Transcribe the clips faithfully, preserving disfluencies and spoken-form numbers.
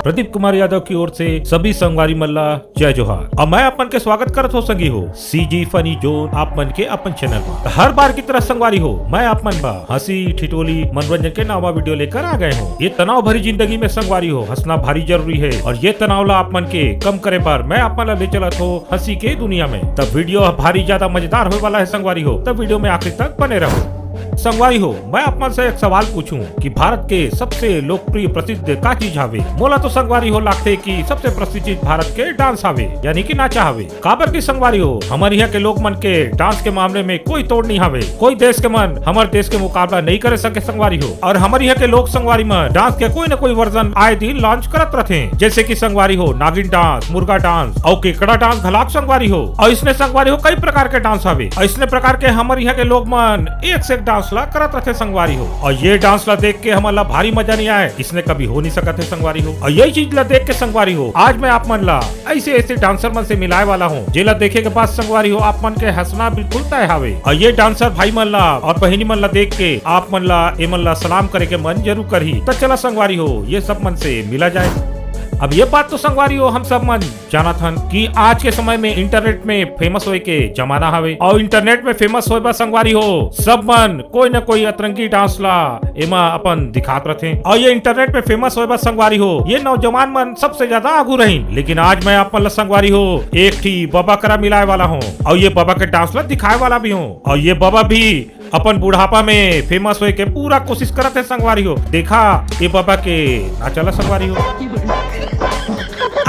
प्रदीप कुमार यादव की ओर से सभी संगवारी मन ला जय जोहार। अब मैं आप मन के स्वागत करत हो संगी हो CG Funny Zone आप मन के अपन चैनल में। हर बार की तरह संगवारी हो, मैं आप मन बा हंसी ठिठोली मनोरंजन के नवा वीडियो लेकर आ गए हो। ये तनाव भरी जिंदगी में संगवारी हो, हंसना भारी जरूरी है और ये तनाव ला आप मन के कम करे बर मैं आप मन ला ले चलत हो हंसी के दुनिया में। तब वीडियो भारी ज्यादा मजेदार होए वाला है संगवारी हो, तब वीडियो में आखिर तक बने रहो। संगवारी हो, मैं आप मन से एक सवाल पूछूं कि भारत के सबसे लोकप्रिय प्रसिद्ध का चीज हावे? मोला तो संगवारी हो लागथे कि सबसे प्रसिद्ध चीज भारत के डांस हावे, यानी कि नाचा हावे। काबर की संगवारी हो, हमर इहाँ के लोग मन के डांस के मामले में कोई तोड़ नहीं हावे। कोई देश के मन हमर देश के मुकाबला नहीं करे सके संगवारी हो। और हमर इहाँ के लोग संगवारी मन डांस के कोई न कोई वर्जन आए दिन लॉन्च करत रथे, जैसे कि संगवारी हो नागिन डांस, मुर्गा डांस और केकड़ा डांस घलाक संगवारी हो। और इसने संगवारी हो कई प्रकार के डांस हावे। और इसने प्रकार के हमर इहाँ के लोग मन एक से एक डांस ला करत रथे संगवारी हो। और ये डांस ला देख के हमन ला भारी मजा नहीं आए, इसने कभी हो नहीं सकत है संगवारी हो। और यही चीज ला देख के संगवारी हो, आज मैं आप मन ला ऐसे ऐसे डांसर मन से मिलाए वाला हूँ, जेला देखे के बाद संगवारी हो आप मन के हंसना बिल्कुल तय हावे। और ये डांसर भाई मन ला और बहिनी मन ला देख के आप मन ला, ए मन ला सलाम करे के मन जरूर करही। तो चला संगवारी हो, ये सब मन से मिला जाए। अब ये बात तो संगवारी हो हम सब मन जानत हन कि आज के समय में इंटरनेट में फेमस होए के जमाना हवे और इंटरनेट में फेमस होए बर संगवारी हो सब मन कोई ना कोई अतरंगी डांस ला एमा अपन दिखात रथे। और ये इंटरनेट में फेमस होए बर संगवारी हो ये नौजवान मन सबसे ज्यादा आगू रहिन, लेकिन आज मैं आप मन ला संगवारी हो एक ठी बबा करा मिलाए वाला हूँ और ये बबा के डांस ला दिखाए वाला भी हूँ। और ये बबा भी अपन बुढ़ापा में फेमस होए के पूरा कोशिश करत है संगवारी हो। देखा ये बबा के नाचा ला संगवारी हो।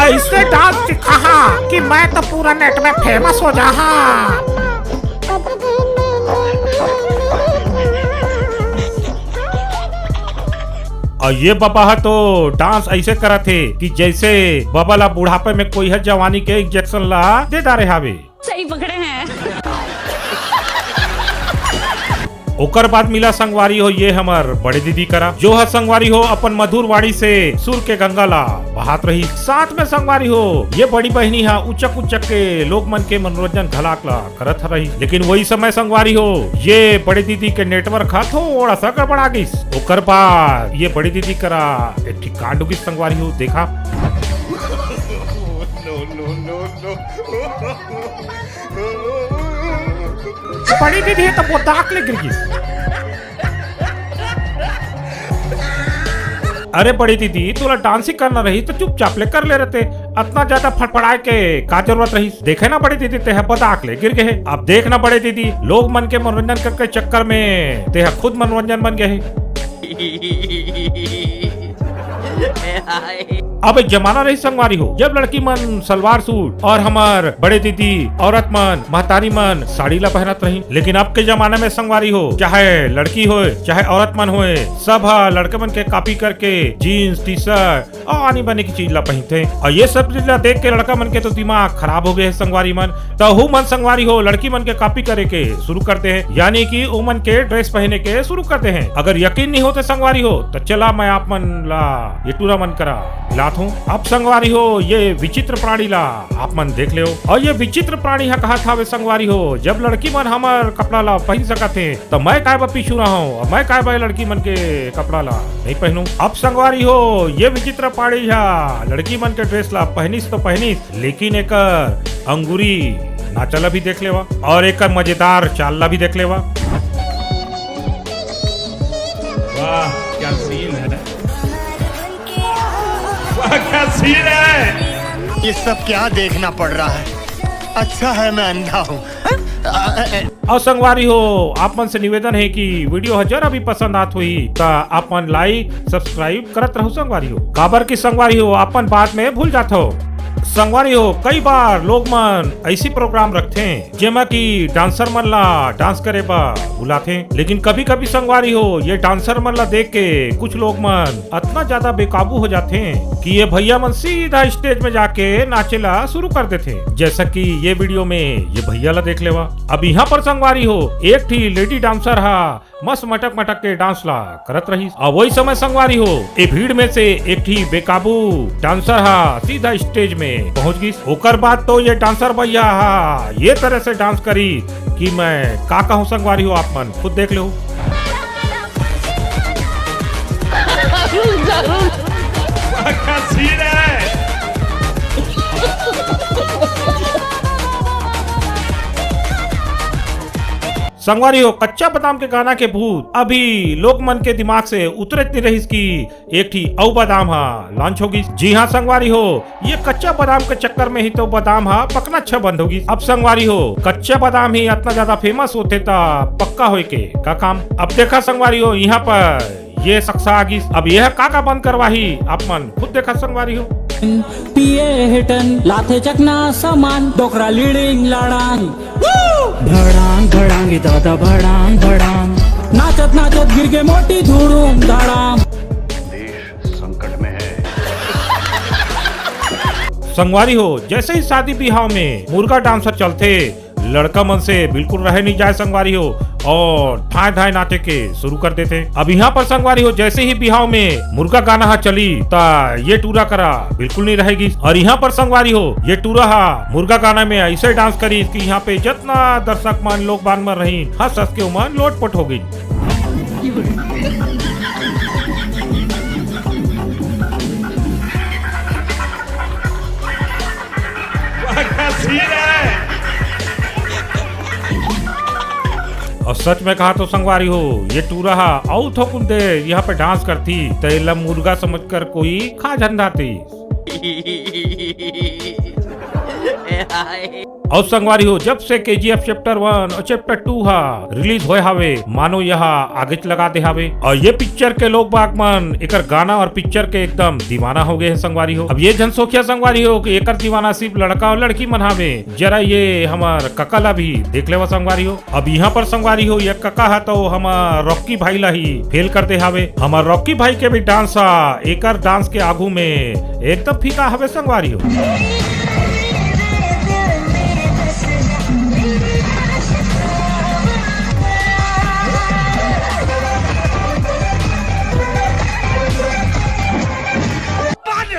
ऐसे डांस सिखाहा कि मैं तो पूरा नेट में फेमस हो जाहा। और ये बबा ह तो डांस ऐसे करत हे कि जैसे बबा ला बुढ़ापे में कोई ह जवानी के इंजेक्शन ला दे डारे हावे। सही पकड़े हैं। ओकर बाद मिला संगवारी हो ये हमर बड़े दीदी करा, जो ह संगवारी हो अपन मधुर वाणी से सुर के गंगा ला बहात रही। साथ में संगवारी हो ये बड़ी बहिनी हा उचक उचक के लोग मन के मनोरंजन घलाक ला करत रही। लेकिन वही समय संगवारी हो ये बड़े दीदी के नेटवर्क हा थोड़ा सा गड़बड़ा गिस। ओकर बाद ये बड़े दीदी करा एक ठी कांड हो गिस संगवारी हो। देखा बड़ी दीदी तो बोदाक ले गिर गिस। अरे बड़ी दीदी, तोला डांस ही करना रही तो चुपचाप ले कर ले रहते, अतना ज्यादा फड़फड़ाए के का जरूरत रही? देखे ना बड़ी दीदी, तेहा बदाक ले गिर गए। अब देख ना बड़े दीदी, लोग मन के मनोरंजन करके चक्कर में तेहा खुद मनोरंजन बन गए। अब एक जमाना रही संगवारी हो, जब लड़की मन सलवार सूट और हमर बड़े दीदी औरत मन महतारी मन साड़ी ला पहनत रही, लेकिन अब के जमाना में संगवारी हो, चाहे लड़की होए चाहे औरत मन होए, सब हा लड़के मन के कॉपी करके जींस टी शर्ट और आनी बानी की चीज ला पहिनथे। और ये सब चीज ला देख के लड़का मन के तो दिमाग खराब हो गए है संगवारी मन। तो हु मन संगवारी हो लड़की मन के कॉपी करे के शुरू करते हैं, यानी कि उमन के ड्रेस पहने के शुरू करते हैं। अगर यकीन नहीं होते संगवारी हो तो चला मैं आप मन ला ये टूरा मन करा मिलात हूँ। अब संगवारी हो ये विचित्र प्राणी ला आप मन देख लेव। और ये विचित्र प्राणी हा कहा था वे संगवारी हो, जब लड़की मन हमर कपड़ा ला पहन सकत हे तो मैं काय बा पीछू रहा हूँ और मैं काय बा लड़की मन के कपड़ा ला नहीं पहनू। अब संगवारी हो ये विचित्र प्राणी हा लड़की मन के ड्रेस ला पहनिस तो पहनिस, लेकिन एकर अंगुरी नाचा ला भी देख लेवा और एकर मजेदार चाल ला भी देख लेवा। वाह, क्या सीन है। वाह, क्या सीन है। ये सब क्या देखना पड़ रहा है? अच्छा है मैं अंधा हूँ। और संगवारी हो, आप मन से निवेदन है कि वीडियो ह जरा भी पसंद आत होही, त आप मन लाइक, सब्सक्राइब करत रहू संगवारी हो। काबर कि संगवारी हो, आप मन बाद में भूल जात हो। संगवारी हो, कई बार लोग मन ऐसी प्रोग्राम रखथे, जेमा कि डांसर मन ला डांस करे बर बुलाथे, लेकिन कभी-कभी संगवारी हो, ये डांसर मन ला देख के कुछ लोग मन अतना ज्यादा बेकाबू हो जाथे कि ये भैया मन सीधा स्टेज में जाके नाचे ला शुरू कर देथे। जैसा कि ये वीडियो में ये भैया ला देख लेवा। अब यहाँ पर संगवारी हो, एक ठी लेडी डांसर हा मस्त मटक मटक के डांस ला करत रहिस। अब वही समय संगवारी हो, ए भीड़ में से एक ठी बेकाबू डांसर हा सीधा स्टेज में पहुंच गिस। ओकर बाद तो ये डांसर भैया हा ये तरह से डांस करी कि मैं का कहूं संगवारी हो, आप मन खुद देख लो। वाह, क्या सीन है। संगवारी हो, कच्चा बादाम के गाना के भूत अभी लोग मन के दिमाग से उतरत नहीं रहिस कि एक ठी अउ बादाम हा लॉन्च होगी। जी हाँ संगवारी हो, ये कच्चा बादाम के चक्कर में ही तो बादाम हा पकना अच्छा बंद होगी। अब संगवारी हो, कच्चा बादाम ही इतना ज्यादा फेमस होते ता पक्का होए के का काम। अब देखा संगवारी हो, यहाँ पर ये शख्स आ गिस। अब यह का का बंद करवाही, आप मन खुद देखा संगवारी हो। पिए हेटन लाथे चकना समान डोकरा लिड़िंग लड़ांग। भड़ांग भड़ांग दादा भड़ांग भड़ांग। नाचत नाचत गिर गे मोटी धूड़ूम धड़ाम। देश संकट में है। संगवारी हो, जैसे ही शादी बिहाव में मुर्गा डांस चलथे, लड़का मन से बिल्कुल रहे नहीं जाए संगवारी हो, और धाए धाए नाचे के शुरू कर देथे। अब यहाँ पर संगवारी हो, जैसे ही बिहाव में मुर्गा गाना हा चली, ता ये टूरा करा बिल्कुल नहीं रहेगी। और यहाँ पर संगवारी हो, ये टूरा हा मुर्गा गाना में ऐसे डांस करी कि यहाँ पे जितना दर्शक मन लोग बान मन रही, हंस हंस के उमन लोटपोट हो गई। और सच में कहा तो संगवारी हो, ये टूरा हा अउ थोकुन देर यहाँ पे डांस करती, त एला मुर्गा समझकर कोई खा झंधाती। और संगवारी हो, जब से केजीएफ चैप्टर वन और चैप्टर टू हा रिलीज होए हावे, मानो यह आगेच लगा दे हावे। और ये पिक्चर के लोग बाग मन एकर गाना और पिक्चर के एकदम दीवाना हो गए हैं संगवारी हो। अब ये झन सोचिया संगवारी हो कि एकर दीवाना सिर्फ लड़का और लड़की मन हावे, जरा ये हमर कका ला भी देख लेवा संगवारी हो। अब यहाँ पर संगवारी हो, ये कका हा तो हमर रॉकी भाई ला ही फेल कर दे हावे। हमर रॉकी भाई के भी डांस हा एकर डांस के आगू में एकदम फीका हवे संगवारी हो।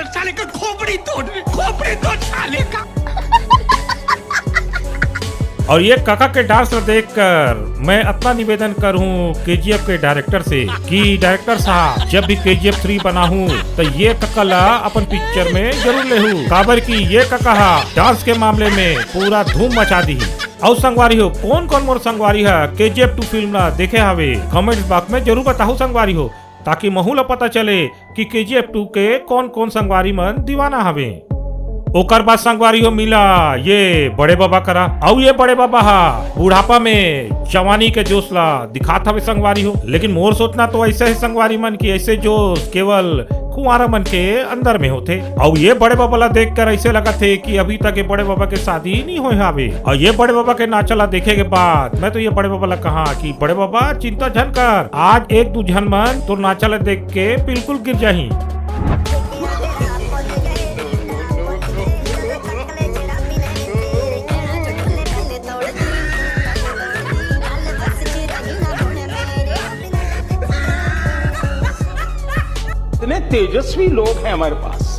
साले का खोपड़ी तोड़, खोपड़ी तोड़ साले का। और ये कका के डांस ला देखकर मैं अतना निवेदन करूं केजीएफ के डायरेक्टर से कि डायरेक्टर साहब, जब भी केजीएफ थ्री बनाहूं, तो ये कका ला अपन पिक्चर में जरूर लेहू, काबर कि ये कका हा डांस के मामले में पूरा धूम मचा दी। और संगवारी हो, कौन कौन मोर संगवारी हा केजीएफ टू फिल्म ला देखे हावे, कमेंट्स बॉक्स में जरूर बताहू संगवारी हो, ताकि महू ला पता चले कि केजीएफ टू के कौन कौन संगवारी मन दीवाना हवे। ओकर बाद संगवारी हो मिला ये बड़े बाबा करा। अउ ये बड़े बाबा हा बुढ़ापा में जवानी के जोश ला दिखात हवे संगवारी हो। लेकिन मोर सोचना तो ऐसे है संगवारी मन कि ऐसे जोश केवल कुंवारा मन के अंदर में होथे। अउ ये बड़े बाबा ला देख कर ऐसे लगत हे कि अभी तक ये बड़े बाबा के शादी नहीं होए हावे। अउ ये बड़े बाबा के नाचा ला देखे के बाद मैं तो ये बड़े बाबा ला कहा कि बड़े बाबा चिंता झन कर, आज एक दू झन मन तोर नाचा ला देख के बिल्कुल गिर जाही। इतने तेजस्वी लोग हैं हमारे पास,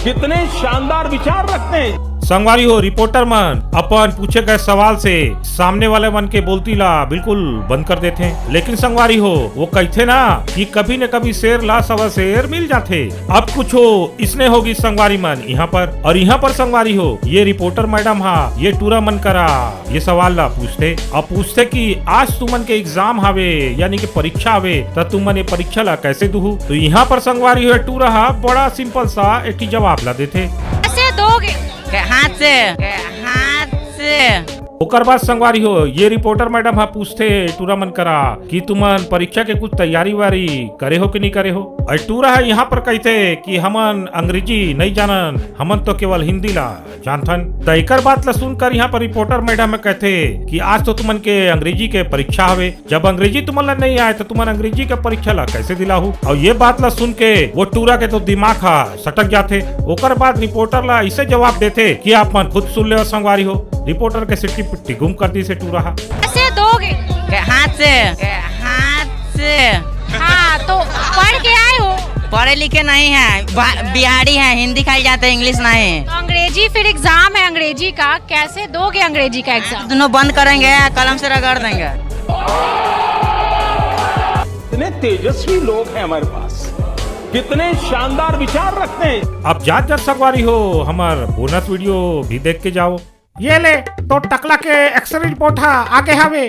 कितने शानदार विचार रखते हैं। संगवारी हो, रिपोर्टर मन अपन पूछे गए सवाल से सामने वाले मन के बोलती ला बिल्कुल बंद कर देथे। लेकिन संगवारी हो, वो कहथे ना कि कभी न कभी शेर ला सवा शेर मिल जाथे। अब कुछ हो इसने होगी संगवारी मन यहाँ पर। और यहाँ पर संगवारी हो, ये रिपोर्टर मैडम हा ये टूरा मन करा ये सवाल ला पूछथे। अब पूछथे कि आज तुमन के एग्जाम हावे, यानी कि परीक्षा हावे, त तुमन ये परीक्षा ला कैसे दुहू? तो यहाँ पर संगवारी हो टूरा हा बड़ा सिंपल सा एक ठे जवाब ला देथे। कैसे दोगे? के हाथ से, के हाथ से। ओकर बाद संगवारी हो, ये रिपोर्टर मैडम हा पूछथे टूरा मन करा कि तुमन परीक्षा के कुछ तैयारी वारी करे हो कि नहीं करे हो? और टूरा हा यहाँ पर कहथे कि हमन अंग्रेजी नहीं जानन, हमन तो केवल हिंदी ला जानथन। त एकर बात ला सुनकर यहाँ पर रिपोर्टर मैडम ह कहथे कि आज तो तुमन के अंग्रेजी के परीक्षा हवे, जब अंग्रेजी तुमन ला नहीं आए तो तुमन अंग्रेजी के परीक्षा ला कैसे दिलाहू? और ये बात ला सुन के वो टूरा के तो दिमाग हा सटक जाथे। ओकर बाद रिपोर्टर ला ऐसे जवाब देथे कि आप मन खुद सुन लेवा संगवारी हो। रिपोर्टर के सिट्टी पिट्टी गुम कर दी से टूरा हा। कैसे दोगे? के हाथ से, के हाथ से। हाँ, तो पढ़ के आए हो? पढ़े लिखे नहीं है, बा- बिहारी है, हिंदी खाई जाते हैं, इंग्लिश नहीं। तो अंग्रेजी फिर एग्जाम है अंग्रेजी का, कैसे दोगे अंग्रेजी का एग्जाम? दोनों बंद करेंगे, कलम से रगड़ देंगे। इतने तेजस्वी लोग हैं हमारे पास, कितने शानदार विचार रखते हैं। अब जात जात संगवारी हो, हमार बोनस वीडियो भी देख के जाओ। ये ले, तोर टकला के एक्सरे रिपोर्ट ह आगे हवे।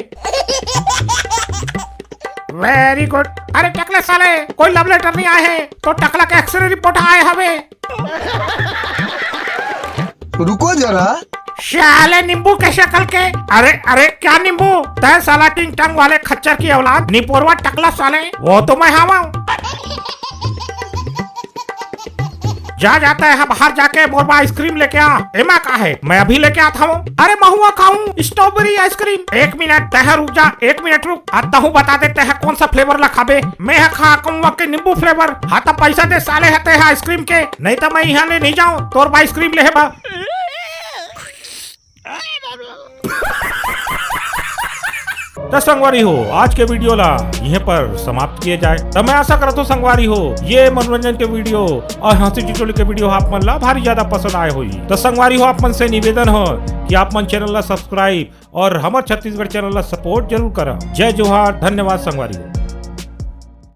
वेरी गुड। अरे टकले साले, कोई लव लेटर नहीं आए हे, तोर टकला के एक्सरे रिपोर्ट आए हवे। रुको जरा। साले नींबू के शक्ल के। अरे अरे, क्या नींबू? तैं साला टिंग टंग वाले खच्चर की औलाद, निपोरवा टकला साले, वो तो मैं हवं। जा, जा तैं ह बाहर जाके मोर बर आइसक्रीम लेके आ। एमा का हे, मैं अभी लेके आत हवं। अरे महुआ खाऊं स्ट्रॉबेरी आइसक्रीम। एक मिनट, तैं ह रुक जा, एक मिनट रुक। आ तहूं बता दे तैं ह कौन सा फ्लेवर ला खाबे। मैं ह खा कौवा के नींबू फ्लेवर। हाँ त पैसा दे साले ह तैं ह आइसक्रीम के, नहीं त मैं इहां ले नहीं जाऊं तोर बर आइसक्रीम लेहे बर। त संगवारी हो, आज के वीडियो ला इहें पर समाप्त किए जाए। त मैं आशा करत हूँ संगवारी हो, ये मनोरंजन के वीडियो और हंसी टिटोली के वीडियो आप मन ला भारी ज्यादा पसंद आए होही। त संगवारी हो, आप मन से निवेदन हो कि आप मन चैनल ला सब्सक्राइब और हमर छत्तीसगढ़ चैनल ला सपोर्ट जरूर करा। जय जोहार, धन्यवाद संगवारी हो।